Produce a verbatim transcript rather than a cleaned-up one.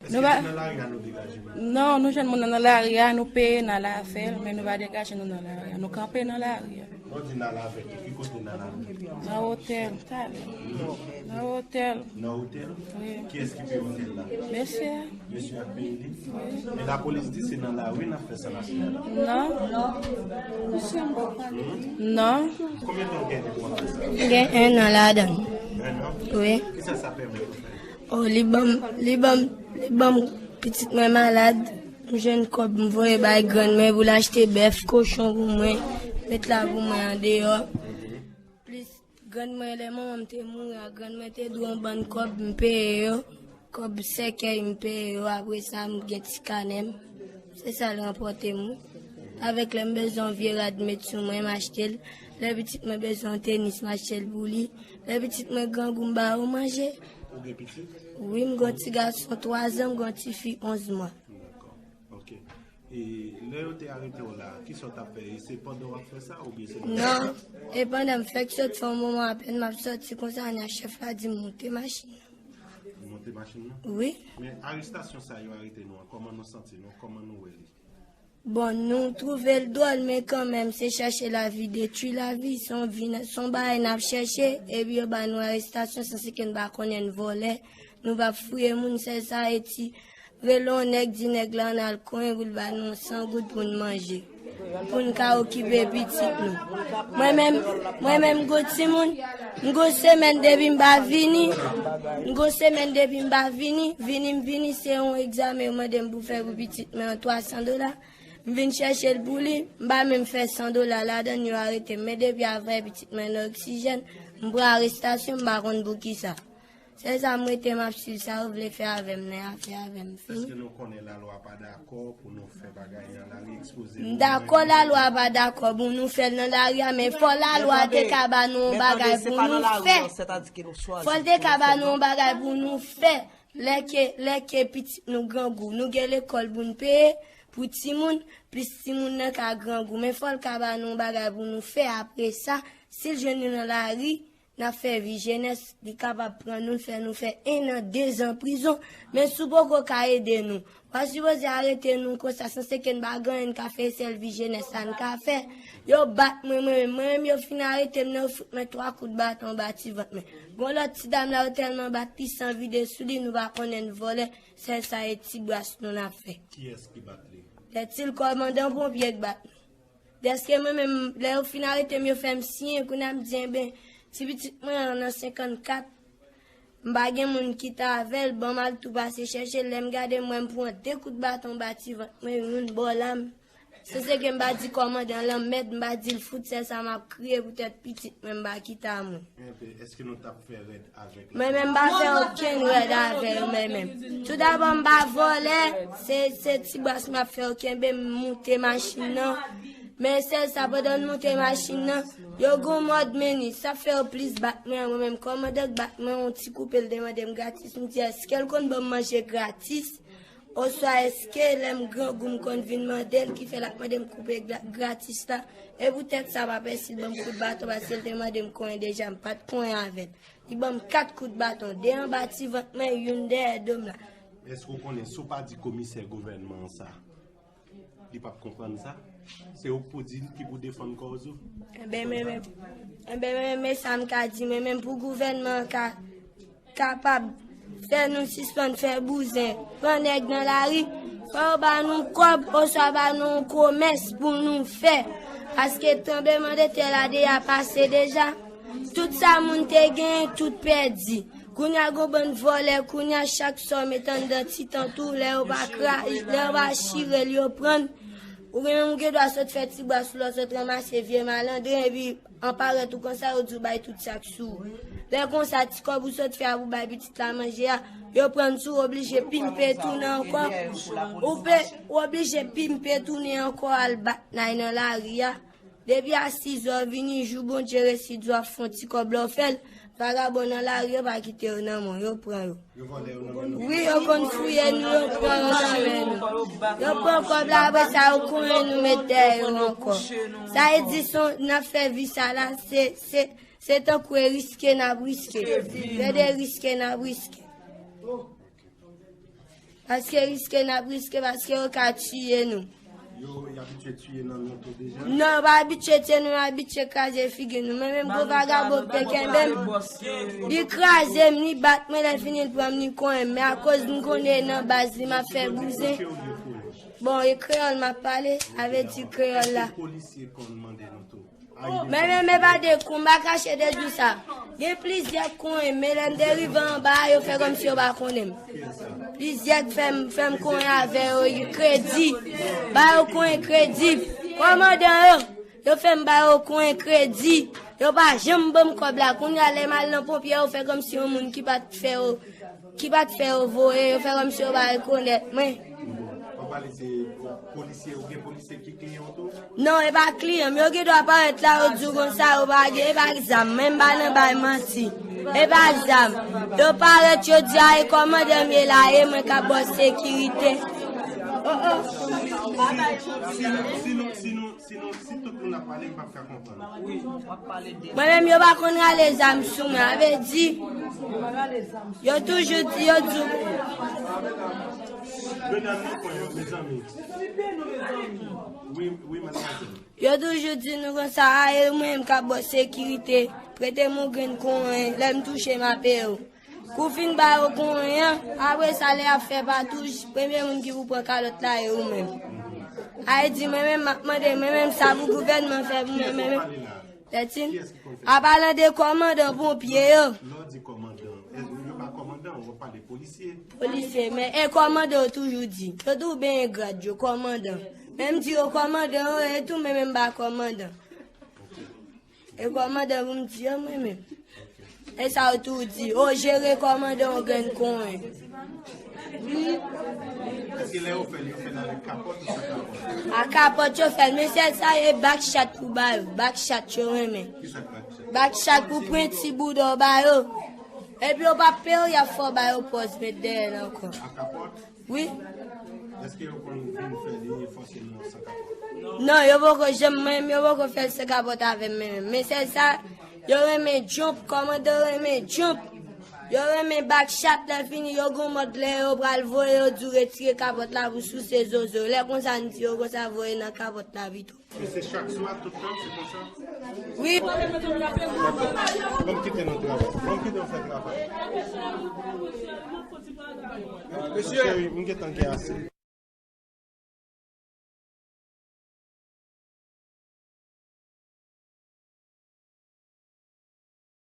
Èske se nan lari a nou degaje nou? Non, nou jwenn moun nan nan lari a, nou peye n al avè l, men nou pa degaje nou nan lari a. Nou kanpe nan lari a. Lè w di n al avè l, ki kote n al avè l? Nan otèl, talè. Nan otèl. Nan otèl? Wi. Kiyès ki peye otèl la? Mesye a. Mesye a k peye li? Wi. Men lapolis di se nan lari n ap fè sa n ap fè a la. Non. Non. Konbyen tan w gen depi w ap fè sa? M gen en an ladan l. En an? Wi. Kisa sa pèmèt ou fè? Oh, li ban m, li ban m, li ban m pitit mwen malad. M jwenn kòb, m voye bay grann mwen pou l achte bèf, kochon pou mwen, met la pou mwen andeyò. Plis grann mwen, lè manman m te mouri a, grann mwen te dwe yon bann kòb, m peye yo. Kòb sèkèy, m peye yo. Apre sa, m gen ti kanè m. Se sa l ranpòte m, wi. Avèk lè m bezwen yon vye rad met sou mwen, m achte l. Lè pitit mwen bezwen yon tenis, m achte l pou li. Lè pitit mwen grangou, m ba yo manje. Ou gen pitit? Wi, m gen yon ti gason twa zan, m gen yon ti fi onz mwa. Dakò. Ok. E lè yo te arete w la, kisa w t ap fè? E se pandan w ap fè sa oubyen se nan... Non, e pandan m fèk sot fè yon moman apèn m ap sòti konsa, anya chèf la di m monte machin nan. Ou monte machin nan? Wi. Men arestasyon sa yo arete nou an, kòman nou santi nou? Kòman nou wè li? Bon, nou twouve l dwòl, men kanmenm, se chèche lavi, detwi lavi, se yon vi, se yon bagay n ap chèche, epi yo ba nou arestasyon, sanse ke n pa konnen n vòlè, nou p ap fouye moun, sèl sa e ti rele yon nèg, di nèg la ann al konyen pou l ba nou yon san goud pou n manje, pou n ka okipe pitit nou. Mwen menm, mwen menm, m gon timoun, m gon semèn depi m pa vini, m gon semèn depi m pa vini, vini m vini, se yon egzamen yo mande m pou fè pou pitit mwen an, twa san dola. M vin chèche l pou li, m pa menm fè san dola ladan l, yo arete m. Men depi avanyè pitit mwen nan oksijèn, m pran arestasyon, m pa konn poukisa. Se sa m rete m ap swiv, sa yo vle fè avè m, nan afè avè m, fini. Èske nou konnen lalwa pa dakò pou nou fè bagay nan lari, ekspoze nou? M dakò lalwa pa dakò pou nou fè l nan lari a, men fò lalwa te ka ba nou yon bagay pou nou fè. Fò l te ka ba nou yon bagay pou nou fè. Lè ke, lè ke pitit nou grangou, nou gen lekòl pou n peye pou timoun, plis timoun nan ka grangou. Men fò l ka ba nou yon bagay pou nou fè apre sa. Si l jwenn nou nan lari, n ap fè vi jenès, li kapab pran nou, l fè nou fè en an, dezan prizon. Men si w poko ka ede nou, w a sipoze arete nou konsa, sanse ke n pa gen anyen n ka fè, sèl vi jenès la n ka fè. Yo bat mwen, mwen menm, mwen menm yo fin arete m nan, yo fout mwen twa kout baton anba ti vant mwen. Gon lòt ti dam la, yo tèlman bat li, san vide sou li, nou pa konnen n vòlè, sèl sa e ti bras nou n ap fè. Kiyès ki bat li? Lè ti l kòmandan ponpye k bat nou. Dèske mwen menm, lè yo fin arete m, yo fè m siyen, kounye a m di, enben, ti pitit mwen an nan senkannkat, m pa gen moun kite avè l, ban m al tou pase chèche l. Lè m gade, m wè m pran de kout baton anba ti vant mwen, youn bò la m. Sanse ke m pa di kòmandan lanmèd, m pa di l fout, sèl sa m ap kriye poutèt pitit mwen, m pa kite a moun. Enben, èske nou t ap fè rèd avèk la polis? Mwen menm, m pa fè okenn rèd avè yo, mwen menm. Toudabò, m pa vòlè, se, se ti bras m ap fè yo kenbe m, moute machin nan. Men sèl sa, pandan n moute machin nan, yo gon mòd meni, sa fè yo plis bat mwen, mwen menm, kòmandan k bat mwen, yon ti koupe, l te mande m gratis, m di, èske l konn ban m manje gratis? Oswa èske lè m grangou m konn vin mande l, ki fè l ap mande m koupe gra-, gratis la? E poutèt sa, m ap ensi l ban m kout baton, paske l te mande m konyen deja, m pa t konyen avè l. Li ban m kat kout baton, de anba ti vant mwen, youn dèyè do m la. Èske w konnen si w pa di komisè gouvènman an sa, li p ap konprann sa? Se ou k pou di l, ki pou defann kòz ou? Enben, men, men, enben, men, men sa m ka di, men, men pou gouvènman an ka kapab fè nou sispann fè bouzen, pran nèg nan lari, fò yo ba nou kòb oswa ba nou yon komès pou nou fè. Paske tranblemanntè la deja pase deja. Tout sa moun te genyen, tout pèdi. Kounye a gon bann vòlè, kounye a chak sa w met anndan ti tant ou, lè yo pa kra-, lè yo pa chire l, yo pran l. Ou gen menm ou gen dwa sot fè ti bras ou la, w sot ranmase vye malandren, epi an parèt ou konsa, yo di w bay tout sa k sou ou. Lè konsa, ti kòb ou sot fè a pou bay pitit la manje a, yo pran l sou, ou oblije pimpe tounen ankò. Ou pe, ou oblije pimpe tounen ankò al bat nay nan lari a. Depi a sizè w vini, jou Bondye resi di w ap fè yon ti kòb la w fè l, vagabon nan lari yo pa kite yo nan men w, yo pran yo. Yo vòlè yo nan men nou? Wi, yo konn fouye nou, yo pran yo nan men nou. Yo pran kòb la, apre sa, yo konyen nou met dèyè yo ankò. Sa e di, se yon, n ap fè vi sa la, se, se, se tankou e riske n ap riske. Se de riske n ap riske. Paske riske n ap riske, paske yo ka tiye nou. Yo, y abitye tiye nan lontan deja? Non, yo pa abitye tiye nou, yo abitye kraze figi nou. Men menm gwo vagabon k te kenbe m, li kraze m, li bat mwen, lè fini l pran m, li konyen m. Men akoz m konnen nan baz li m ap fè bouzen. Bon, e kreyòl m ap pale, sa vle di kreyòl la. Polisye konn mande nou tou. Men, men, men pa de kou, m pa kache de di sa. Gen plizyè konyen, men lè m te rive anba a, yo fè kòmsi yo pa konnen m. Plizyè k fè m, fè m konyen avè yo, kredi. Ba yo konyen kredi. Kòmandan yo, yo fè m ba yo konyen kredi. Yo pa janm ban m kòb la. Kounye a, lè m al nan ponpye, yo fè kòmsi yon moun ki pa t fè yo ki pa t fè yo voye, yo fè kòmsi yo pa rekonèt mwen. Ou pale se polisye, ou gen polisye ki kliyen w tou? Non, e pa kliyan m. Yo gen dwa parèt la, yo di w konsa, yo pa gen, e pa zam. Mwen m pa nan bay manti. E pa zam. Yo parèt, yo di, a, e kòmandan m ye la, e mwen k ap bò sekirite. Oh, oh. Si nou, si nou, si nou, si nou, si tout moun ap pale, m p ap ka konprann. Mwen menm, yo pa konn rale zam sou mwen. A vle di, yo toujou di, yo di. Medam nan pran yo, mezanmi. Wi, wi, madmwazèl. Yo toujou di nou konsa, a, e mwen menm k ap bò sekirite, prete m yon grenn konyen, lè m touche m ap peye w. Kou fin ba yo konyen an, apre sa lè y ap fè patouch, premye moun ki pou pran kalòt la e ou menm. A vle di mwen menm m ap mande, mwen menm sa pou gouvènman fè pou mwen, mwen menm. Tètin. An palan de kòmandan ponpye yo. Lè w di kòmandan, e, yo pa kòmandan, w ap pale polisye. Polisye, men e kòmandan yo toujou di. Yo tou benyen grad yo, kòmandan. Men m di yo kòmandan yo, e tou men menm ba kòmandan. E kòmandan pou m di yo mwen menm. E sa yo tou di, o jere kòmandan yon grenn konyen. Wi. Èske lè yo fè l, yo fè l avèk kapòt ou san kapòt? A kapòt yo fè l, men sèl sa e bak chat pou ba yo, bak chat yo renmen. Kisa k bak chat? Bak chat pou pran ti bouda w ba yo. Epi yo p ap peye w, y ap fè w ba yo pòz met dèyè l ankò. A kapòt? Wi. Èske yo konn vin fè li fòseman san kapòt? Non, yo poko janm, mwen menm, yo poko fè l san kapòt avè m menm. Men sèl sa, yo renmen jump, kòmandan yo renmen jump. Yo renmen bak chat, lè fini, yo gon mòd lè yo pral voye, yo di w retire kapòt la pou souse zozo. Lè konsa, n di yo konsa, voye nan kapòt la pito. E se chak swa, tout tan, se konsa? Wi. Dakò. Ban m kite nou travay. Ban m kite nou fè travay. Mesye, m gentan gen ase.